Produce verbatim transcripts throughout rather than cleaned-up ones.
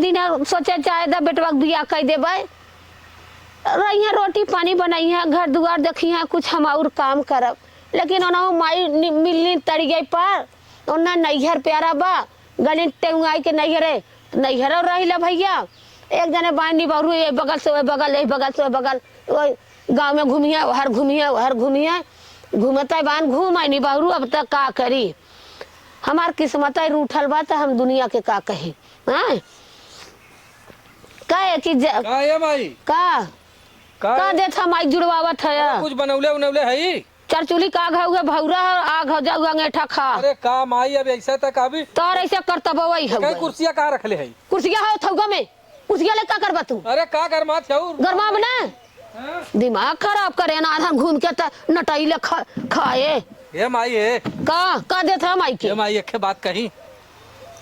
दिन सोचे चाहे द बेटवा के बियाह कइ देबै, रहिहें, रोटी पानी बनइहें, घर दुआर देखिहें, कुछ हम अउर काम करब। लेकिन ओनहु माई नि-, मिलनी तड़िये पर, ओन्ना नैहर प्यारा बा, गलिन टेउआई के नैहरे, नैहरो रहिला भइया। एक जने बाई निबहरु, ए बगल से ओए बगल, ए बगल से ओए बगल, ओए गाँव में घूमिहें, ओहर घूमिहें, ओहर घूमिहें, घूमतै बान घूम आई निबहरु, अब त का करी? हमार किस्मतै रूठल बा, त हम दुनिया के का कही? हैं? का है कि ज-, का है माई? का? का का है? देत है माई जुड़वावत है? अरे कुछ बनौले उनौले है? चरचुली का घाव है भौरा है, आ घाव जाऊ अंगेठा खा। अरे का माई, अब ऐसा तक अभी तोर ऐसे करतबवै है कई। कुर्सिया कहाँ रखले है? कुर्सिया है थौगा में। कुर्सिया ले का करबा तू? अरे का गरमात है? गरमाब ना। हाँ? दिमाग खराब करे ना, आधा घूम के त नटैले खा-, खाए। ए माई, ए। का, का देत है माई के? ए माई, एक बात कही।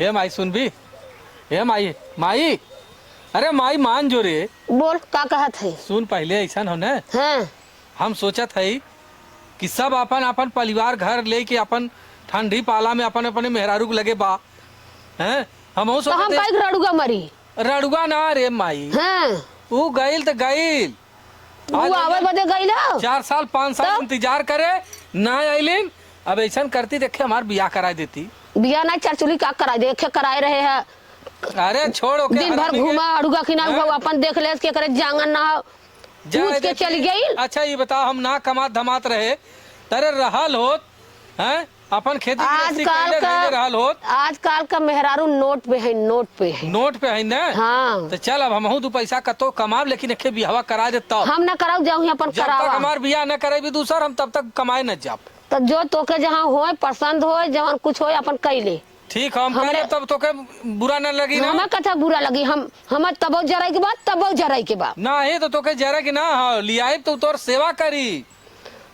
ए माई, सुनबी? ए माई, माई। अरे माई, मान जो रे। बोल, का कहत है? सुन, पहिले ऐसन हो न। हाँ। हम सोचत हई कि सब अपन, अपन परिवार घर लेके अपन ठंडी पाला में अपन, अपने मेहरारू के लगे बा। हैं? हमहू तो हम सोचत हई काहे के रड़ुआ मरी? रड़ुआ ना रे माई। हाँ। ऊ गइल त गइल। ऊ आज आवे बदे गइल हो? चार साल, पाँच साल तो? इंतजार करे, ना अइलिन। अब ऐसन करती, देखे, हमार बियाह कराए देती। बियाह ना, चरचुली का कराए दे, एखे कराए रहे है। अरे, छोड़, ओके दिन भर हरामी के। घूमा, अड़ुआ की ना हाँ? उठाऊ, अपन देख ले, के करे जांगन ना हो। जाए पूछ के देती। चली गइल। अच्छा, ये बताओ, हम ना कमात धमात रहे, तरे रहल होत, हैं? अपन खेती गृहस्थी आजकल कइले का, धइले रहल होत। आजकल का मेहरारू नोट पे है, नोट पे है। नोट पे है ना? हाँ। तो चल, अब हमहू दू पैसा कतो कमाब, लेकिन एखे बियाहवा करा दे तब। हम ना कराऊ, जाऊ ही अपन जब तक करावा। हमार बियाह न करेबी दूसर, हम तब तक कमाए न जाब। तो जो तोके जहाँ होए, पसंद होए, जवन कुछ होए, अपन कइ ले। ठीक, हम कइ हमरे लेब, तब तोके बुरा न लगी ना? हमें कथा बुरा लगी, हम, हमें तबो जराई के बाद, तबो जराई के बाद। नाही तो तोके जरा के ना, हाँ, लियाइब तो तोर सेवा करी।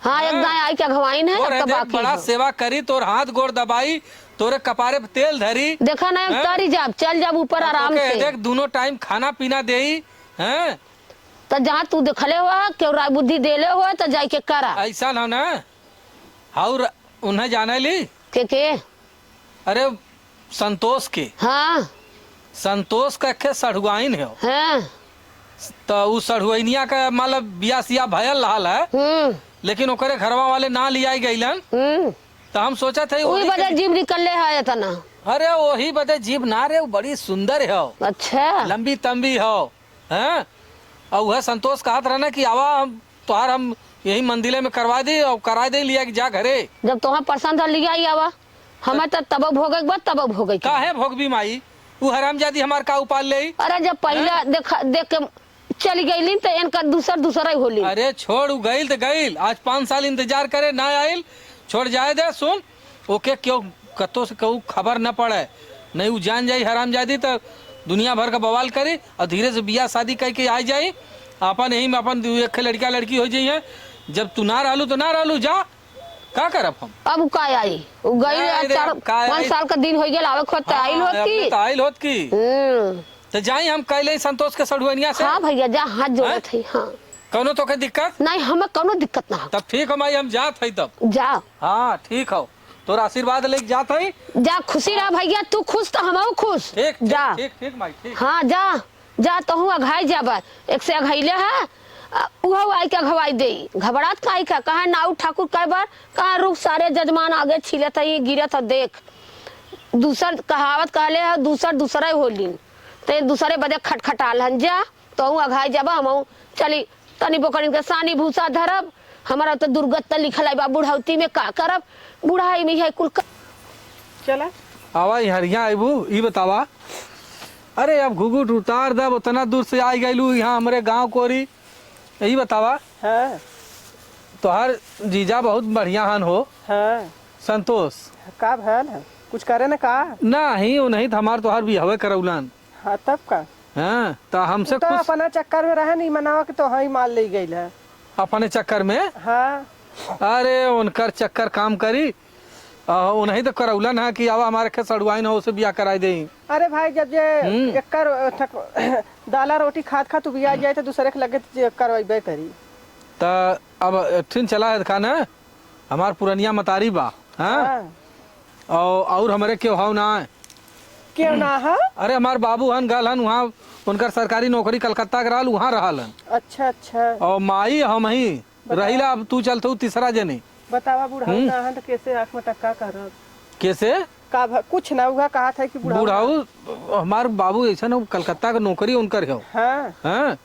हाँ, एक हाँ। दाएं आई के अगवाइन है, तोर अब है तो देख, बाकी बड़ा है। सेवा करी, तोर हाथ गोड़ दबाई, तोरे कपारे पे तेल धरी। देखा ना, हैं? तारी जाब, चल जाब ऊपर अब आराम तोके से। देख, दोनों टाइम खाना पीना देई, हैं? तो जहाँ तू देखले हुआ, केहू राय बुद्धि देले हुआ, तो जाई के करा। ऐसा ना ना, और उन्हें जाने ली? के, के? अरे, संतोष के। हाँ। संतोष का एक ठे सढ़ुआइन है। हाँ। त उ सढ़ुआइनिया का, मतलब, बियाह सियाह भयल रहल है, हम्म। लेकिन ओकरे घरवा वाले ना लियाई गइलन। हम्म। त हम सोचत है उही वही बदे के जीभ निकलले है इतना। अरे, वही बदे जीभ ना रे, उ बड़ी सुंदर है। अच्छा। लंबी तंबी है, हैं? और वह संतोष कहत रहे ना कि आवा, हम तोहार हम यही मंदिले में करवा दी और करा दे, लिया के जा घरे। जब तोहार पसंद है, लिया ही आवा। हमें तो तबो भोगे के बा, तबो भोगे के बा। काहे भोगबी माई? उ हरामजादी हमार का उपाल लेई? अरे, जब पहिले हैं? देखा, देख के चली गईली, तो इनका दूसर, दूसर ही होली। अरे, छोड़, उ गइल तो गइल। आज पाँच साल इंतजार करे, ना आइल, छोड़ जाए दे। सुन, ओके क्यों कतो से कहू खबर न पड़े, नहीं उ जान जाई हरामजादी, तो दुनिया भर का बवाल करी और धीरे से बियाह शादी कइ के आ जाई। अपन यही में अपन दू एक लड़का लड़की हो जाई है। जब तू ना रहलू तो ना रहलू, जा, का करब हम? अब उ का आई? उ गई, का आई रे, चार, का पाँच आई? साल का दिन हो गया, आवे खोत हाँ, आइल होत अपने की? तो आइल होत की। हम्म। तो जाई हम कहले संतोष के सढ़ुआनिया से। हाँ भैया, जा, हाथ जोड़त हैं? है, हाँ। कौनो तोके दिक्कत? नहीं, हमें कौनो दिक्कत ना हो। तब ठीक हो माई, हम जात है तब। जा। हाँ, ठीक हो। तोर आशीर्वाद लेके जात हई। जा, खुशी रह भैया, तू खुश तो हमहू खुश। ठीक, ठीक, जा। ठीक, ठीक माई, ठीक। हाँ, जा, जा, तोहू अघाई जाबा। एक से अघाइले है, आ, उहू आई के अघवाई देई। घबरात काहे का? कहाँ नाऊ ठाकुर कई बार, कहाँ रुक सारे जजमान आगे छिलत हई, गिरत ह देख। दूसर कहावत कहले है, दूसर दूसरे होलिन। ते दूसरे बदे खटखटाल हन। जा, तोहू अघाई जाबा, हमहू चली तनी बोकरिन के सानी भूसा धरब। हमारा तो दुर्गत त लिखल है बा, बुढ़ौती में का करब, बुढ़ाई में है कुल क- चला। आवा, ई हरिया आइबू, ई बतावा। अरे, अब घुघुट उतार दब, उतना दूर से आई गइलू यहाँ हमरे गाँव कोरी। ई बतावा। हाँ। तोहार जीजा बहुत बढ़िया हन हो। हाँ। संतोष। का भल है? कुछ करे न का? नाही, उ नहीं त हमार तोहार बियाहवे करौलन। हाँ, तब का? हाँ, त हमसे उ तो कुछ अपना चक्कर में रहे, नहीं मनावा कि तोहई माल ले गइल है। अपने चक्कर में? हाँ। अरे, उनकर चक्कर काम करी, आ, उन्हीं तो करौलन है कि आवा हमारे खेत सड़ुआइन हो, उसे बियाह कराई देई। अरे भाई, जब जे हम्म। एकर, अ, थक-, दाला रोटी खात खात उ बियाह जाए तो दूसरे के लगे तो जे करवाइबे करी। त अब एक ठिन चला है खाना, हमार पुरनिया मतारी बा, हाँ? हाँ। और, और हमरे केहू हव ना है। केव ना ह? अरे, हमार बाबू हन, गल हन उहाँ, उनकर सरकारी नौकरी कलकत्ता के रहल, उहाँ रहल हन। अच्छा, अच्छा। और माई हम ही बतावा। रहिला, अब तू चलतू तीसरा जनी। बतावा, बुढ़ऊ हम्म। ना हन त कैसे आँख में टक्का करब? कैसे? का भ-, कुछ ना, उहा कहा था कि बुढ़ऊ बुढ़ऊ, हमार बाबू ऐसा ना, कलकत्ता के नौकरी उनकर हो। हाँ। हाँ।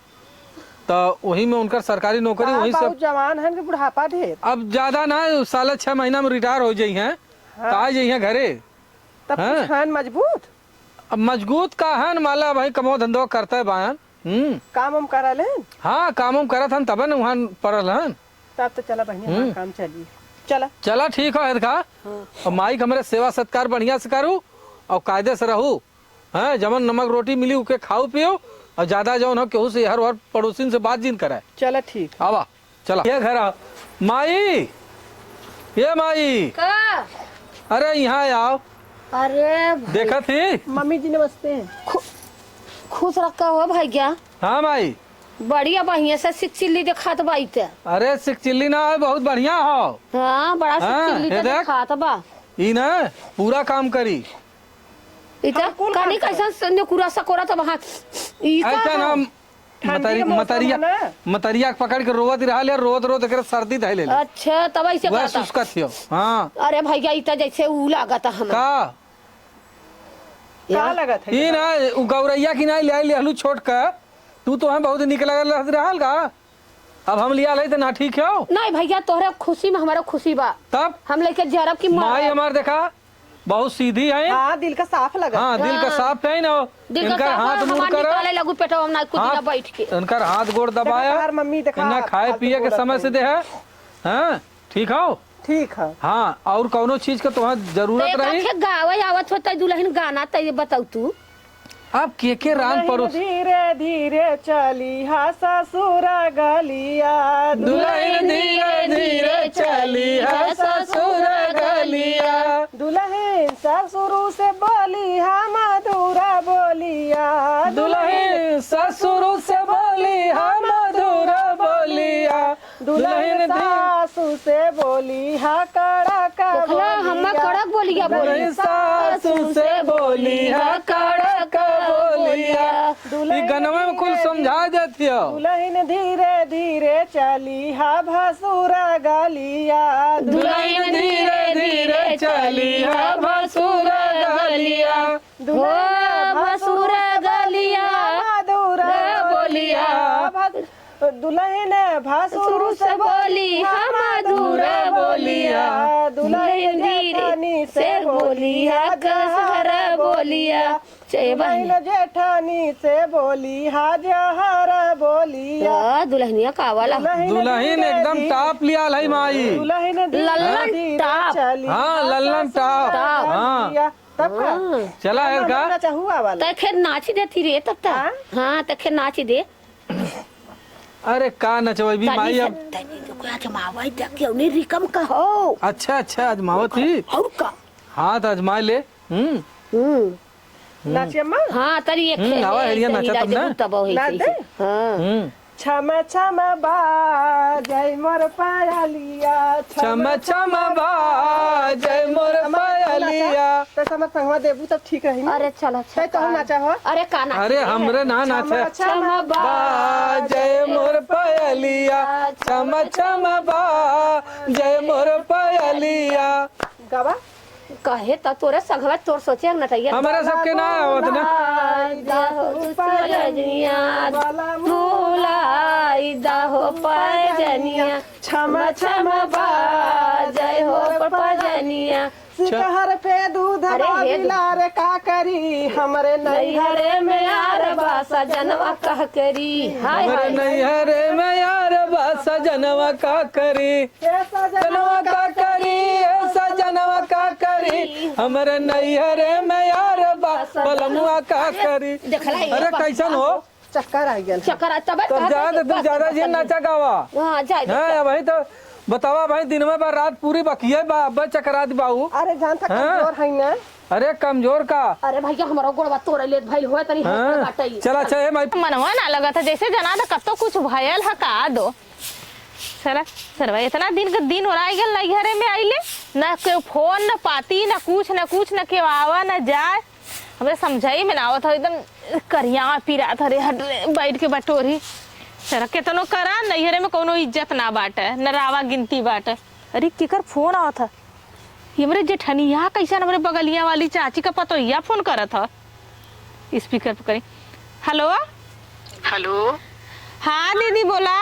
त वही में उनकर सरकारी नौकरी, का वही से बाबू जवान हन कि बुढ़ापा ढेर? अब ज्यादा ना, साला छह महीना में रिटायर हो जाई हैं, हाँ। त आ जाई हैं घरे। तब हाँ। कुछ हन मजबूत? अब मजबूत का हन, माला भाई कमो धंधो करते बायन। हम्म। काम हम करा लेन? हाँ, काम हम करत हन, तबे न वहाँ पड़ल हन। तब तो चला बहिनी, हम्म। हमार काम चली। चला। चला, ठीक है, इनका। हाँ। और माई के हमरे सेवा सत्कार बढ़िया से करू और कायदे से रहू। हैं, जवन नमक रोटी मिली, उके खाऊ पियो और ज्यादा जवन हो, केहू से हर हर पड़ोसिन से बात जिन कराए। चला, ठीक। आवा। चला, ये घर आ। माई, ये माई। का? अरे, यहाँ आओ। अरे भाई। देखत ही? मम्मी जी, नमस्ते। खु-, खुश रखा हो भैया। हाँ माई। बढ़िया, बढ़िया से सिक चिल्ली देखात बाई ते। अरे, सिक चिल्ली ना है, बहुत बढ़िया हो। हाँ, बड़ा सिक हाँ, चिल्ली ये ते देख। देखात बा। ई ना पूरा काम करी। ई ते हम कुल कनी काम करब। कैसन से नेकुरा सकोरा तब हाँ। ई का ऐसा हो? ना ठंडी के मौसम मतरिया, है ना। मतरिया के पकड़ के रोवत रहल यार, रोवत रोवत एकरे सर्दी धइले ले। अच्छा, तब ऐसे वह करता। सुस्कत हियो। हाँ। अरे भैया, ई त जैसे ऊ लागत है हमें। का? का या? लागत है ई ना, उ गौरैया की ना ले आइल रहलू छोट का, तू तो हम बहुत निक लगल रहत रहल का? अब हम लिया ले त ना ठीक हो? नहीं भैया, तोहरे खुशी में हमारा खुशी बा। तब? हम लेके जरब की माई मारब। हमार देखा, बहुत सीधी है। हाँ, दिल का साफ लगा। हाँ, दिल का हाँ। साफ है ना। दिल का इनकर साफ हाथ है, मुड़ हमार करो। निकाले लगू पेटवा में ना कुछ हाँ, ना बैठ के। इनकर हाथ गोड़ देखो दबाया। तोहार मम्मी देखा, इन्हें खाए फालतू पिए के बोलत समय है। से दे है। हाँ, ठीक हो? ठीक है। हाँ, और कौनो चीज का तोहार जरूरत तो एक रही? आखे गावे आवत हो, तै दुल्हन गाना तै बताऊ तू। अब के के रान दुल्हन परोस धीरे धीरे चली हा ससुर गलिया। दुल्हन धीरे धीरे चली हा ससुर गलिया। दुल्हन ससुर से बोली हा मधुर बोलिया। दुल्हन ससुर से बोली हा मधुर बोलिया। दुल्हन दुल्हन धी- सासू से बोली हा कड़क देखला, हम्मा बोलिया। कड़क बोलिया बोली। दुल्हन सासू से बोली हा कड़क बोलिया। दुल्हन ई गनवा में कुल धीरे समझा देत हियो। दुल्हन धीरे धीरे चली हा भसुर गलिया। दुल्हन धीरे धीरे चली हा भसुर गलिया। दुल्हन हो भसुर गलिया, मधुर रे बोलिया। भस-, दुल्हन भसुर से बोली हा मधुर बोलिया। दुल्हन धीरे जेठानी से बोली हा गहरा बोलिया। चए बहिन। दुल्हन जेठानी से बोली हा जहर बोलिया। हाँ, दुल्हनिया का वाला। दुल्हन एकदम टॉप लियाल है माई। दुल्हन धीरे लल्लन धीरे टॉप। चली हाँ, हा लल्लन ससुर टॉप। टॉप। हाँ। गलिया। तब का? हाँ। चला है का? नचहुआ वाला। तै खेर नाच देती रे तब तक। हाँ? हाँ, तै खेर नाच दे। अरे का नचवैबी तनी माई से अब? तनी तो कोई आजमावा ही देख के उन्हें रिकम का हो। अच्छा, अच्छा, आजमावत ही। और का? हाँ, तो आजमा ले। हम्म। हम्म। हम्म। नाचे अम्मा? हाँ, तनी एक हम्म, खेर आवा है, हेरिया सही नाचा राजे तब ना। तब हो ही नाच सही दे। से। हाँ। हम्म। छम छम बाजै मोर पायलिया, छम छम छम बाजै मोर अम्मा, पायलिया। तो समझ संगवा देबू तब ठीक रही ना। अरे चला, तै कहूँ नाचा हो। अरे का नाच अरे रे? हमरे ना नाचे। छम छम बाजै मोर पायलिया, छम छम बाजै मोर पायलिया। गावा। कहे त तोरे सघवा तोर सोचे नटैया। हमरे सबके ना आवत ना। भुलाई दा हो सजनिया, भुलाई दा हो पैजनिया, छम छम बाजै हो पैजनिया। सिकहर पे दूध अरे बा हे दू- बिलार का करी, हमरे नैहरे में यार बा सजनवा का करी। हाय हमरे हाय। नैहरे में यार बा सजनवा का करी। ए सजनवा का करी, ए सजनवा का करी, हमरे नैहरे में यार बा बलमुआ का करी। देखला ये अरे बा- कैसन हो? चक्कर आ गया। चक्कर आ, तबे तब कहत जा है तो कि तू बस, ज्यादा बस, जिन बस। नाचा गावा। हाँ, जाए दे। हाँ, वही तो बतावा भाई, दिन में बा रात पूरी बकिए बा, अब चक्कर आदि बाऊ। अरे जान था हाँ? कमजोर है ना। अरे कमजोर का? अरे भैया, हमारा गोड़वा तोड़ लेत भाई, होए तनी हाँ? होए बाटे। चला, अच्छा, ए माई। मनवा ना लगत है, जैसे जना था कत्तो कुछ भयल है का दो। साला, सरवा, इतना दिन के दिन ओराई गल, नैहरे में आइले, ना केहू फोन, ना पाती, ना कुछ, ना कुछ, ना केहू आवा, ना जाए। हमरे समझाई में ना आवत ह, एकदम करिया पिरात ह रे, हट रे, बैठ के बटोरी। तेरा केतनो करा, नैहरे में कौनो इज्जत ना बाटे, न रावा गिनती बाटे। अरे, केकर फोन आवत ह? ये हमरे जेठनिया कैसन हमरे बगलिया वाली चाची का पतोहिया फोन करत ह। स्पीकर पे करी। हेलो। हेलो। हाँ दीदी, बोला।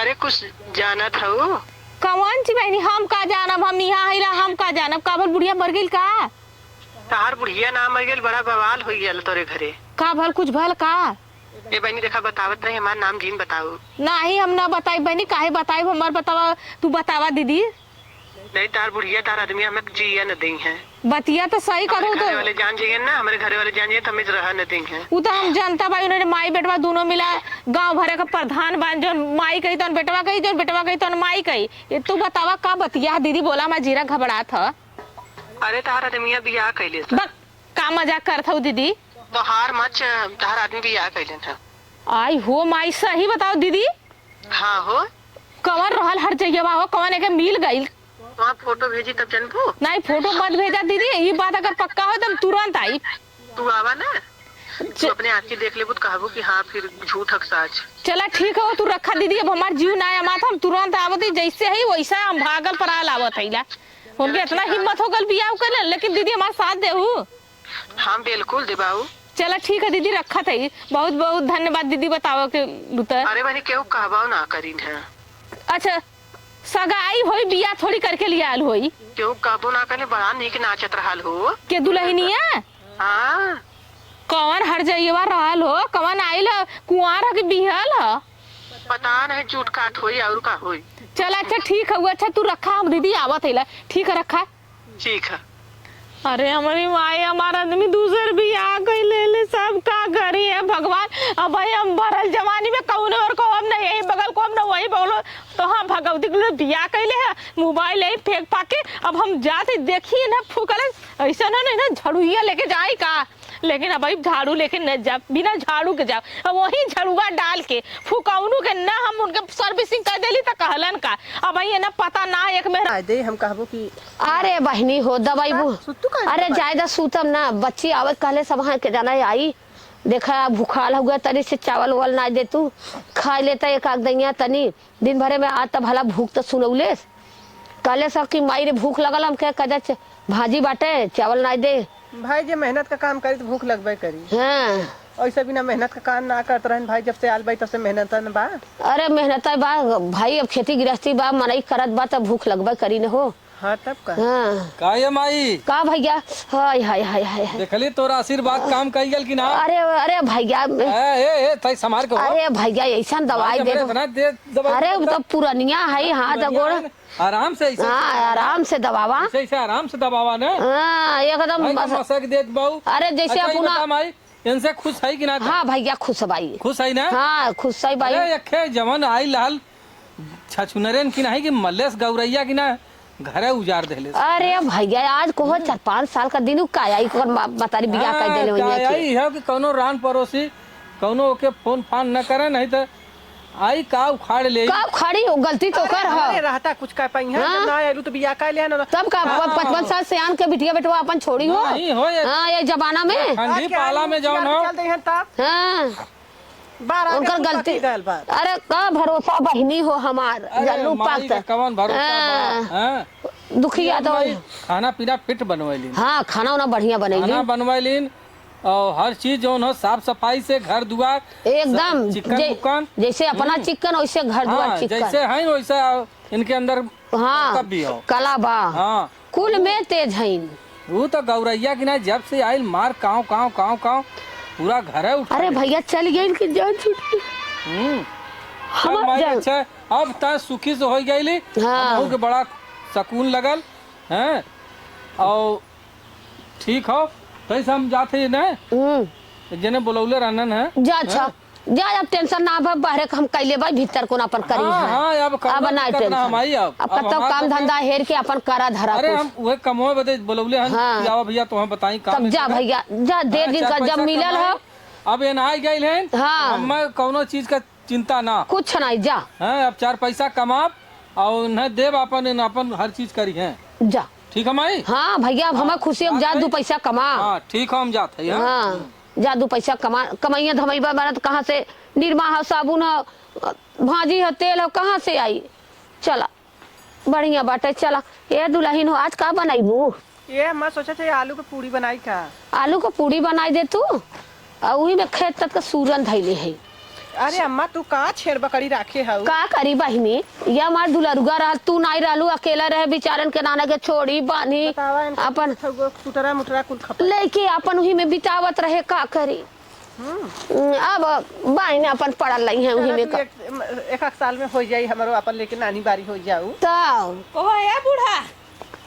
अरे, कुछ जानत हऊ? कौन ची बहनी, हम का जानब, हम यहाँ आइला, हम का जानब, का भल बुढ़िया मर गइल का? तहार बुढ़िया ना मर गइल, बड़ा बवाल होइ गइल तोरे घरे। का भल, कुछ भल का? ए बहनी, देखा, बतावत रही, हमार नाम जिन बताऊ। नाही, हम ना बताई बहनी, काहे बताई, हमार बतावा, तू बतावा दीदी। नहीं, तार बुढ़िया, तार आदमी हमें जिया न देई हैं। बतिया तो सही हमरे करू घरे तो। वाले जान जाइए ना, हमरे घरे वाले जान जाइए तो हमें रह न देई हैं। उ तो हम जनता बाई, उन्होंने माई बेटवा दोनों मिला गांव भरे का प्रधान बान, जौन माई कही तौन बेटवा कही, जौन बेटवा कही तौन माई कही। ये तू बतावा का बतिया है दीदी, बोला, मैं जीरा घबरात ह। अरे, तार आदमिया बियाह कैले सा। बक, का मजाक करत हऊ दीदी? तोहार मच, तार आदमी बियाह कैले था। आई हो माई, सही बताओ दीदी। हाँ हो। कवन रहल हर जइया बा हो, कवन एके मिल गइल? वहाँ फोटो भेजी तब जनबू। नहीं, फोटो मत भेजा दीदी, ये बात अगर पक्का हो तो हम तुरंत आई। तू आवा ना, तू च- अपने आँखी देख लेबू तो कहबू कि हाँ, फिर झूठ हक साच। चला ठीक हो, तू रखा दीदी, अब हमार जीव ना अमात, हम तुरंत आवत ही, जैसे ही वैसा हम भागल पराल आवत है ला। उनके चला इतना ठीक है। हिम्मत हो गल बियाह कर ले, लेकिन दीदी हमार साथ देहू। हाँ, बिल्कुल देबाऊ। चला ठीक है दीदी, रखत है। बहुत बहुत धन्यवाद दीदी, बतावे के बुता। अरे बहनी, केहू कहबाऊ ना करीन है। अच्छा, सगाई होई, बियाह थोड़ी करके लियाल होई। केहू कहबो ना करे, बड़ा नीक नाचत रहल हो। के दुल्हनिया? हाँ। कौन हर जइवा रहल हो, कौन आइल ह, कुंवार ह कि बिहल ह? पता नहीं, झूठ काट होई और का होई। चला अच्छा ठीक है, अच्छा तू रखा, हम दीदी आवत है ला। ठीक है, रखा। ठीक है। अरे हमारी माई, हमार आदमी दूसर बियाह कई ले ले, सब का करी है भगवान। अब भाई हम भरल जवानी में कौन और को हम ना यही बगल को हम ना वही बगल, तो हाँ भगवती के लिए बियाह कई ले है, मोबाइल यही फेंक फाके। अब हम जाते देखिए ना फूकल, ऐसा ना नहीं ना झड़ुइया लेके जाए का, लेकिन अब भाई झाड़ू लेके न जा, बिना झाड़ू के जाओ, अब वही झड़ुआ डाल के फुकौनू के ना हम उनके सर्विसिंग कर देली त कहलन का। अब ये ना पता ना एक में आ दे, हम कहबो कि अरे बहिनी हो, दबइबू। हाँ, सुत्तू काहे अरे बा? जायदा सूतम ना, बच्ची आवे कहले सब हाँ के जाना आई। देखा, भूखाल हुआ तनी से चावल उवल ना दे तू, खाए लेता एक आध दइया तनी। दिन भरे में आज त भला भूख त सुनौलेस। कहले सब कि माई रे भूख लगल, हम कहे कदा च-, भाजी बाटे, चावल ना दे। भाई जे मेहनत का काम करी त भूख लगबे करी। हाँ। ऐसे बिना मेहनत का काम ना करत रहन भाई, जब से आल बाई तब से मेहनत न बा। अरे मेहनत बा भाई, अब खेती गृहस्थी बा, मनई करत बा त भूख लगबे करी न हो। हाँ, तब का? हाँ। का ये माई? का भैया? हाय, हाय, हाय, हाय, हाय। देखली तोर आशीर्वाद काम कई गल कि ना? अरे, अरे भैया, ए, ए, ए, तई संभार के हो। अरे भैया, ऐसन दवाई दे दो। इतना दे दवाई अरे, दे वो तो पुरनिया है, हाथ पुरनिया गोड़। है ना। आराम से ऐसे हाँ, आराम से दबावा। ऐसे, ऐसे आराम से दबावा ना। हाँ, एकदम भाई, बस। मसक देत बाऊ। अरे, जैसे अच्छा, ई अपना बता माई, इनसे खुश है कि ना? हाँ भैया, खुश है भाई। खुश है ना? हाँ, खुश है भाई। अरे, यखे जवन आई लाल छछुनरेन की नाही कि मलेश गौरैया की ना घरे उजार देले। अरे भैया, आज को हो चार पाँच साल का दिन उ का आई, ओकर मा-, मतारी बियाह कर हाँ, देले का होइया आई के। है कि कौनो रान पड़ोसी, कौनो ओके फोन फान न करे, नहीं तो आई का उखाड़ ले। का उखाड़ी हो, गलती तो अरे कर ह। अरे रहता कुछ का पाई है, हाँ। जब ना आयलू तो बियाह कर लिया ना। तब का हाँ। प-, पचपन साल से आन के बिटिया बेटवा अपन छोड़ी हो। नहीं हो ये हाँ, ये जमाना में। ठंडी आज के पाला आयलू में जौन बियाह हो। चल दे हैं तब। हाँ। बारह उनकर के गलती। पति गल बा। अरे का भरोसा बहिनी हो हमार, अरे जानू माई पाक का त। कवन भरोसा बा, हाँ। हैं? दुखिया ये तो माई खाना पीना फिट बनवैली। हाँ, खाना उना बढ़िया बनैली। खाना बनवैलीन और हर चीज जौन हो साफ सफाई से घर दुआर एकदम सब चिक्कन जे-, मुक्कन। जैसे अपना हम्म। चिक्कन वैसे घर दुआर हाँ, चिक्कन। जैसे हैं वैसे इनके अंदर हाँ, तब भी हो। कला बा। हाँ। कुल में तेज हईन। ऊ तो गौरैया की ना जब से आइल मार काव, काव, काव, काव, पूरा घरे उठा अरे ले। भैया चल गइल कि जान छूट गई। हम्म। हम चल अब माई, जान अच्छा, अब त सुखी से हो गइली। हाँ। हमहू के बड़ा सकून लगल, हैं? और ठीक हो, तैसे हम जाते ही ना। हम्म। जने बुलौले रहनन है। जा अच्छा। हैं? जा, अब टेंशन ना भा, बहरे के हम कैले बा, भीतर कोन अपन करी हाँ, है। हाँ, अब कौनो अब ना दिक्कत ना टेंशन। हमारी अब। अब अब कतौ हमार काम बदे धंधा हेर के अपन करा धरा अरे, कुछ। हम उहे कमवे बदे बोलौले हन हाँ। कि आवा भैया, तोहे बताई काम तब है जा का? भैया, जा, दे हाँ, दिन चार का जब पैसा मिलल कमाई। हो। अब ये ना आई गइल है, हाँ। हम कौनो चीज का चिंता ना। कुछ नहीं, जा। हाँ, अब चार पैसा कमाब और उन्हें देब अपन, इन अपन हर चीज करी है। जा। ठीक है माई? हाँ भैया, अब हमार हाँ, खुशी, हम जात जा भाई। दू पैसा कमा। हाँ, ठीक है, हम जात है, हाँ। हाँ, जा दू पैसा कमा, कमइया धमइबा बनत कहाँ से? निरमा ह, साबुन ह, भाजी ह, तेल ह, कहाँ से आई? चला, बढ़िया बाटे, चला। ए दुलहिन हो, आज का बनइबू? ए, हम सोचत है आलू के पूड़ी बनाई का? आलू के पूड़ी बनाई दे तू, आ उही में खेत तक के सूरन धइले है। अरे अम्मा, तू का छेड़ बकरी राखे हऊ? का करी बहिनी, ये हमार दुलरुआ रहल, तू नाई रहलू, अकेला रहे, बेचारन के नाना के छोड़ी बानी बतावा, इनका अपन कुछ ठगो, टुटरा मुटरा कुल खपत। लेके अपन उही में बितावत रहे, का करी? हम्म। हम्म, अब बहिनी अपन पड़ल रही है उही चला, में तू का। एक, एक, एक साल में हो जाई, हमरो अपन लेके नानी बारी हो जाऊ। तब ओहो, ए बूढ़ा।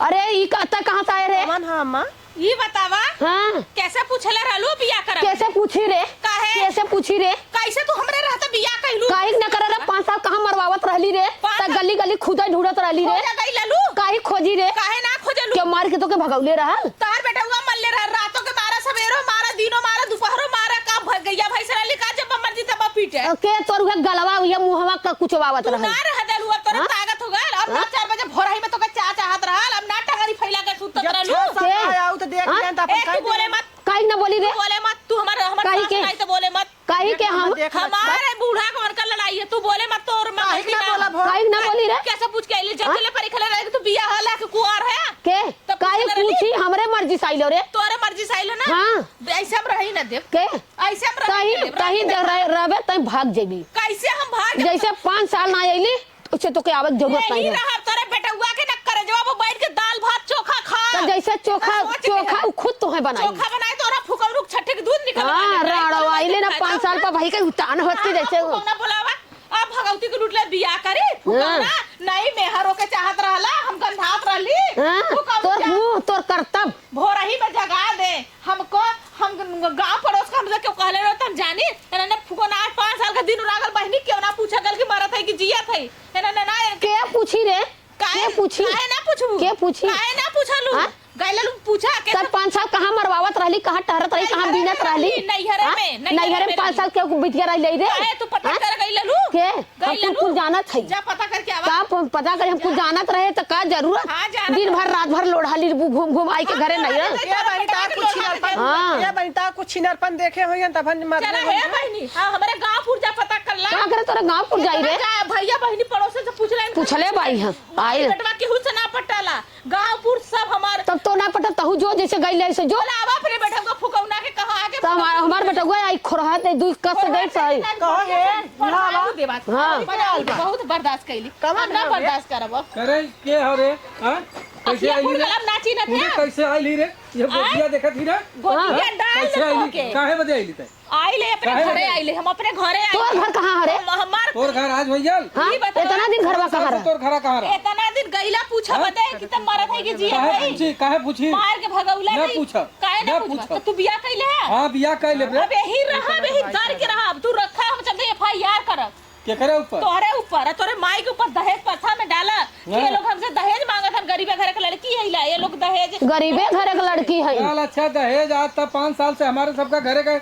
अरे, ई कहता कहाँ से आए रे? कौन है अम्मा? ई बतावा, हाँ। कैसे पूछले रहलू बियाह करब? कैसे पूछी रे? काहे? कैसे पूछी रे? कैसे तू हमरे रहते बियाह कइलू? काहे न करे रे? पाँच साल कहाँ मरवावत रहली रे? पाँच त साल गली गली खुदे ढूंढत रहली रे। खोजा गई ललू? काहे खोजी रे? काहे ना खोजलू? क्यों मार के तो के भगौले रहल? तार बेटउआ मरले रह, रातों के मारा, सवेरो मारा, दिनो मारा, दोपहरो मारा, का भ-, गैया भैंस रहली का, जब मर्जी तब पीटे। के तोर उहे गलवा, उहे मुहवा का कुचवावत तू रहल। ना रह देलू, अब तोरे हाँ? ताकत हो गल, अब ना हाँ? चार बजे भोरही में तोके चाह चाहत रहल, अब ना टंगरी फैला के सुतत जब रहलू। छह साल के? ना आऊ तो देख हाँ? लें, तो अपन ए, तू कह बोले दें। मत। काहे ना बोली रे? तू बोले मत, तू हमार, हमार काहे सास के? नहीं तो बोले मत। काहे के हम? देख ले। हमारे बूढ़ा के उनका लड़ाई है, तू बोले मत, तोर माँ काहे के ना बोला भो? काहे ना बोली रे? कैसे पूछ के आइली? जब हाँ? ले परी खले रहे कि तू बिया हला के कुआर है? के? तब काहे पूछ ले रही? पूछी? हमरे मर्जी से आइलो रे। तोरे मर्जी से आइलो ना? हाँ। ऐसे हम रही ना देब। के? ऐसे हम रही कहीं, ना देब, कहीं रही ना जब देब। रह-, रहबे, तहीं भाग जेबी। कैसे हम भाग जेब? जैसे पाँच साल ना आइली, उसे तो के आवक जरूरत यही नहीं है। रहा तोरे बेटउआ के ना करे, जब वो बैठ के दाल भात चोखा खा। तो जैसे चोखा, तो सोच के चोखा है। उ खुद तो है बनाई। चोखा बनाए तो ओरा फुकौरू के छट्ठी के दूध निकल हाँ, बनाए, राड़ो बनाए, आइले ना खाए पाँच तो साल पर भाई के उतान होत के हाँ, जैसे वो। फुकौना बोलावा, अब भगवती के लूट ले बियाह करी, हाँ। फुकौना, नई मेहर होके चाहत रहला, हम गंधात रहली। हाँ, फुकौना तोर जा- मुँह, तोर करतब। भोरही में जगा दे हमको, हम ग-, गाँव पड़ोस का हमसे क्यों कहले रहो, त हम जानी। एने ने फुकौना आज पाँच साल का दिन उरागल बहिनी, क्यों ना पूछा गल कि मरत है कि जियत है। एने ने ना, एने के पूछी रे? काहे, के पूछी? काहे ना पूछबू? के पूछी? काहे ना पूछलू? हाँ? गइललू पूछा के तब पाँच साल कहाँ मरवावत रहली, कहाँ टहरत रही, कहाँ बीनत रहली? नैहरे हाँ? में, नैहरे नैहरे में में पाँच रहली। साल के बिटिया रह ले रे? काहे तू पता हाँ? कर गइललू? के? हम गइललू? कुल, कुल जानत है। जा पता करके आवा। का प-, पता करे, हम कुछ जानत रहे तो का जरूरत? हाँ, जानत दिन रहे। भर रात भर लोढ़ा लिरबू घूम घूम आई के हाँ, घरे नहीं लोढ़ा है? लिरबू, ये बहिनी ता कुछ छिनरपन, हाँ। ये बहिनी ता कुछ छिनरपन देखे होइहन तब हम मर चला गए हे होइहन। बहिनी, हाँ, हमरे गाँवपुर जा पता कर ला। का करे तोरा गाँवपुर जाई रे? जा, भैया बहिनी पड़ोसन से पूछ ले। पूछले बाई हम, आए। बेटवा केहू से ना पटाला, गाँवपुर सब हमार। तब तो ना पटा, तहू जो जैसे गइले ऐसे जो। बोला, अब अपने बेटवा फुकौना के कहा आके तो हमार, हमार बेटवा आई खोरहा दे, दुई कस दे सही। कहो हे, पढ़ाऊ देवा। हाँ। बहुत बर्दाश्त कैली। कवन हम ना हवे? बर्दाश्त करब अब। करे के हो रे? हाँ? कैसे अखिया आइली फूट रे? गल, अब नाची न इन्हें थे। कैसे आइली रे? ये आय? गोदिया देखत ही रे? गोदिया हाँ? डाल कैसे दो आइली? के। काहे बदे आइली तै? आइले, अपने काहे घरे बदे? आइले, हम अपने घरे आइले। तोर घर कहाँ हरे? हम, हमार तोर घर आज भैया? हाँ? ई बतावा। इतना दिन घरवा कहाँ रहा? तोर घरा कहाँ रहा? इतना दिन गइला पूछा हाँ? बदे कि तब मरत है कि जिया काहे है? पूछी? काहे पूछी? मार के भगौला ना नहीं। पूछा। काहे ना ना पूछबा? पूछा। तो तू बियाह कैले है? हाँ, बियाह कैले रे। अब यही रहा, अब यही दर के रहा। अब तू रखा, हम चलते एफ आई आर करब। केकरे ऊपर? तोहरे ऊपर, तोरे माई के ऊपर दहेज प्रथा में डाला कि हाँ। ये लोग हमसे दहेज मांगत हन, गरीबे घर के लड़की है ला, ये लोग दहेज गरीबे घर के लड़की है। चल अच्छा, दहेज आज तक पाँच साल से हमारे सबका घरे का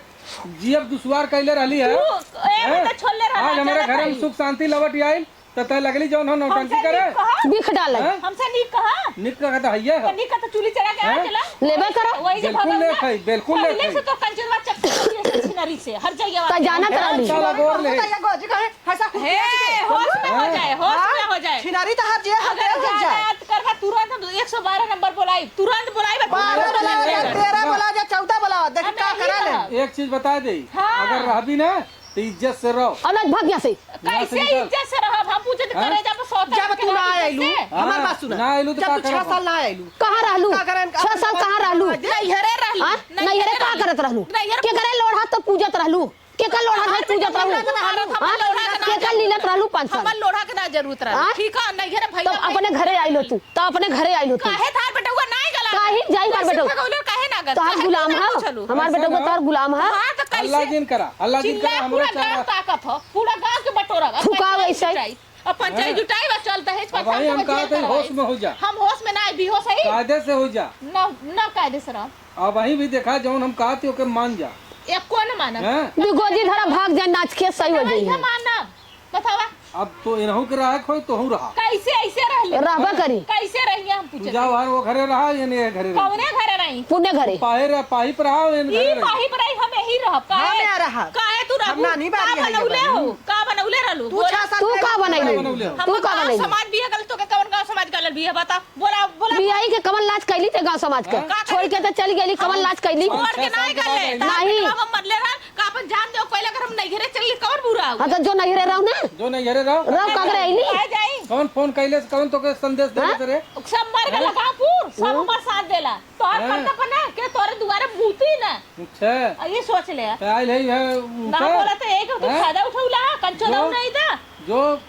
जियब दुश्वार कैले रहली है। तू, ए, हैं? मतलब छोड़ले रहला, आज हमारे जानत घर में हई। सुख शांति लौट आइल, त तय लगली जौन हो नौटंकी हमसे करे। नीक कहा? बिख डाले। हैं? हमसे नीक कहा? नीक कहा त हइये तो हो। नीक कहा तो चूल्ही चढ़ा के आ हैं? चला। लेबे करो। वही से बिल्कुल भगल ले ना। खाई, बिल्कुल ले पहले खाई। से तो कंचनवा चक्कर होती है, छिनरी से, हर जगह तो वाला। जानत हैं? रहली। साला गोर ले। तो ये गोजी कहे, हंसा खुद हे, के होश में हो हाँ। जाए, होश में हो जाए। छिनारी तो हर जे हर अगर देर हो जाए। ज्यादा करबा, तुरंत हम एक सौ बारह नंबर बोलाई, तुरंत बोलाई, बस बारह तुरंत बोला, बोलाई। तेरह बोला, चौदह बोला, देखी हम का नहीं करा ले। रहब। एक चीज बता दे, हाँ। अगर रहबी ना, तो इज्जत से रहो। अलग भाग यहाँ से। यहाँ से कैसे निकल। इज्जत से रहब? हम पूछे तो हाँ? करेजा पे सोता जब रखे तू ना रहब आइलू, इज्जत से। हमार हाँ, बात सुना। ना आइलू तो जब का तू छह करब? साल ना आइलू। कहाँ रहलू? का करें? छह साल कहाँ रहलू? नैहरे रहलू। हाँ? नैहरे नैहरे का रहलू। करत रहलू? नैहरे के करे लोढ़ा तो पूजत रहलू? केकर लोढ़ा के पूजत रहलू? हमार लोढ़ा के ना हाँ? जरूरत केकर रहलू। लीलत रहलू पाँच साल? हमार लोढ़ा के ना जरूरत रहलू। हाँ? ठीक है, नैहरे भैया तो भाई अपने घरे आइलो तू, तो अपने घरे आइलो तू। काहे थार बेटउआ ना गला? काहे जाई हमार कैसे बेटउआ? भगौले काहे ना गल? तोहार काहे गुलाम ना है? पूछलू? हमार बेटउआ तोहार गुलाम है? हाँ, तो कैसे? हल्ला जिन करा, हल्ला जिन करा, चिल्ला, हमरे पूरा चारा। गाँव ताकत हो, पूरा गाँव के बटोरा बा, फुकाओ कैसे ऐसे। जुटाई? अब पंचायत हैं? जुटाई बा, चल दहेज अब प्रथा भाई हम हम कहा जेल थे, करवाई। होश में हो जा। हम होश में ना, बेहोश है। कायदे से हो जा। ना, ना कायदे से रह। अब वहीं भी देखा, जौन हम कहा थे, ओके मान जा। एको न मानब। हैं? बिगोजी धरा भाग जा, नाच के सही हो ना, जाई। इहे मानब। बतावा। अब तो इनहू के रहा, कोई तोहू रहा। कैसे ऐसे रहिए? रहबे करी। कैसे रहिए हम तू पूछे? जाओ हर वो घरे रहा, ये नहीं है घरे रही। कौने घरे रही? पुणे घरे। पाहे रहा, पाही पर रहा, ये ई घरे रही। पाही पर रही, हम यही रहब। काहे? हम यहाँ रहब। काहे तू हम रहबू? नानी का बारी है ये बनौले बारी। हो? का बनौले रहलू? तू बोला। छह सात तू का का बनैलू? बनौले हो? हम तू का गाँव बनैलू? समाज बिया गलत तो के कौन गाँव समाज गलत बिया बता? बोला, बोला। बियाही के कवन लाज कैली ते गाँव समाज के? हाँ? का छोड़ के तो चली गई, कवन लाज कैली? छोड़ के नहीं गले। नहीं। हम मरले रहा, का अपन जान दो, कोई अगर हम नैहरे चल गए, कौन बुरा हो? हाँ, तो जो नैहरे रहो ना। जो नैहरे रहो। रहो, का करे आईली? आ जाई। कौन फोन कैले से, कौन तो के संदेश देले हाँ? से रे? सब मर गए हैं? लगा पूर, सब हाँ? हमार साथ देला। तोहर हाँ? करता पना के तोरे दुआरे मूती ना। अच्छा। आ, ये सोच ले। तो आइल है, है, ना ऊपर। बोला तो एक तो हैं? फायदा उठौला, कंचो जो, दाऊ नहीं दा। जो,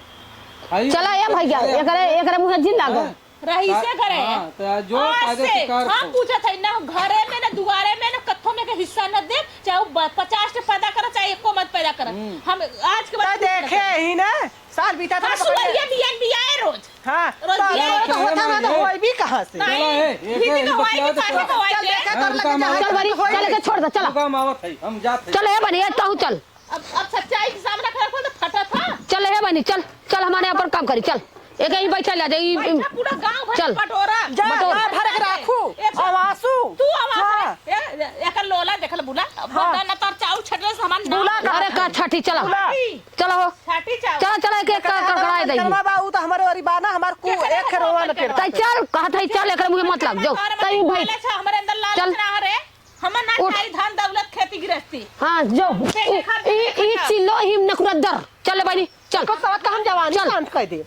आई, चला ए भैया, अरे, एकरे, एकरे मुँहे जिन लागो। हैं? रही से करे। हाँ, तो जो आज कायदे से से कार हम को। पूछत है ना, घरे में ना, दुआरे में ना, कत्थो में के हिस्सा न दे, चाहे वो ब-, पचास के पैदा करे, चाहे एको मत पैदा करे। हम्म। हम आज के बाद तो पूछत देखे है। ही ना, साल बीता था हाँ, तो सुबह पकड़ ये बियान बियाए रोज। हाँ, रोज तो बियाए। अरे, तो होता ना तो ये होई भी कहाँ से? नहीं, चला, ए, ये दीदी क्या, को ये होई बतिया भी तो पासे चला। को होई चल, दे। देखा हाँ, कर लगे रुका, जहाँ मावत चल, है। बड़ी, होई चल, दे। के छोड़ दे, चला। रुका, मावत है, हम जात है। चल, ए बनी, ए, तहू चल। अब, अब सच्चाई के सामने खड़ा खोल तो फटा था। चल हे बनी, चल, चल, हमारे यहाँ पर काम करी, चल। एक ही बैठा ले जा, ई, बैठा पूरा गांव भर चल। बटोरा। जा, बटोरा। गांव भर के राखू। एक अब आंसू। तू अब आंसू। हाँ। ए, ए, एकर लोला देखल बुला। अब हाँ। बता ना तोर चाउर छटले से हमार नाम बुला। अरे का छठी, चला। बुला। चला हो। छठी चाउर। चला, चला, एक, एक, एकरा कड़कड़ाए हमार दे। कर्मा बा, ऊ तो हमारे ओरी बा ना, हमार कु-, केकरा एक रोवा न करवा? तै चल, कहत है, चल, एकरे मुँहे मत लाग, जो। तै भाई। हमारे अंदर लालच चल। ना है रे। हम ना उठ। चाही धन दौलत खेती गृहस्थी। हाँ, जो। पेट ई, खा, ई, पेट ई खा। चिल्लो ही नकुरद्दर। चल ले बनी, चल। को सवत का हम जवानी चल। शांत कर दे।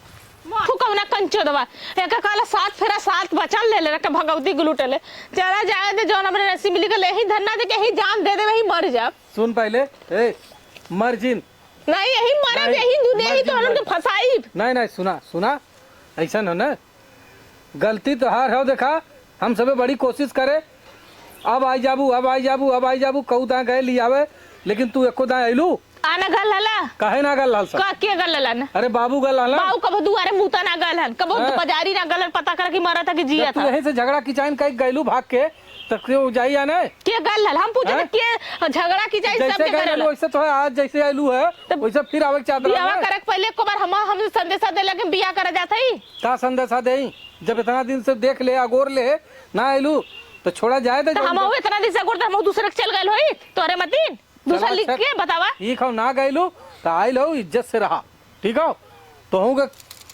तू कौना कंचो दवा? एका कहला सात फेरा सात बचन ले ले रखे भगवती गुलूटे ले। चला जाए दे, जौन हमरे नसीब में लिखल, यही धन्ना दे के यही जान दे दे, वही मर जा। सुन पहले, ए, मर जिन। नहीं, यही मरब, नहीं, यही दुनिया मर ही तो जिन, हमन के मर। फंसाई। नहीं, नहीं, सुना, सुना, ऐसा न ना। गलती तोहार हौ, देखा, हम सबे बड़ी कोशिश करे, अब आई जाबू, अब आई जाबू, अब आई जाबू, कऊ दाँ गए लियावे, लेकिन तू एको दाँ अइलू। आ ना गल हला? काहे ना गल हल सब? का, के गल हला ना? अरे बाबू गल हला। बाबू कबो दुआरे मूता ना गल हन, कबो हाँ। बाजारी ना गल हन, पता कर कि मरत है कि जब जियत तू है। यहीं से झगड़ा किचाइन कई गइलू भाग के, तो क्यों जाई आने? के गल हल? हम पूछे हैं? तो के झगड़ा किचाइन जैसे सबके गल गल हल, हल। वैसे तो है, आज जैसे आइलू है, तब वैसे फिर आवे के चाहत बियाह रहल है। करे के पहले एको बार हम, हम संदेशा देला कि बियाह करे जात हई। का संदेशा देई? जब इतना दिन से देख ले, अगोर ले, ना आइलू, तो छोड़ा जाए दे तो जौन हम बा। इतना दिन से अगोर, तो हम दूसरे के चल गए होई, तोरे मतीन? दूसरा चला, लिख अच्छा, के बतावा। ठीक हौ, ना गइलू, तो आइल हौ, इज्जत से रहा, ठीक हौ? तोहू के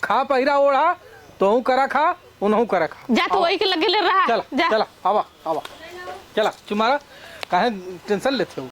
खा पहिरा ओढ़ा, तोहू करा खा, उनहू करा खा। जा तो आओ। वही के लगे ले रहा, चला, जा। चला, आवा, आवा। चला, चुमारा, काहे tension लेते हो?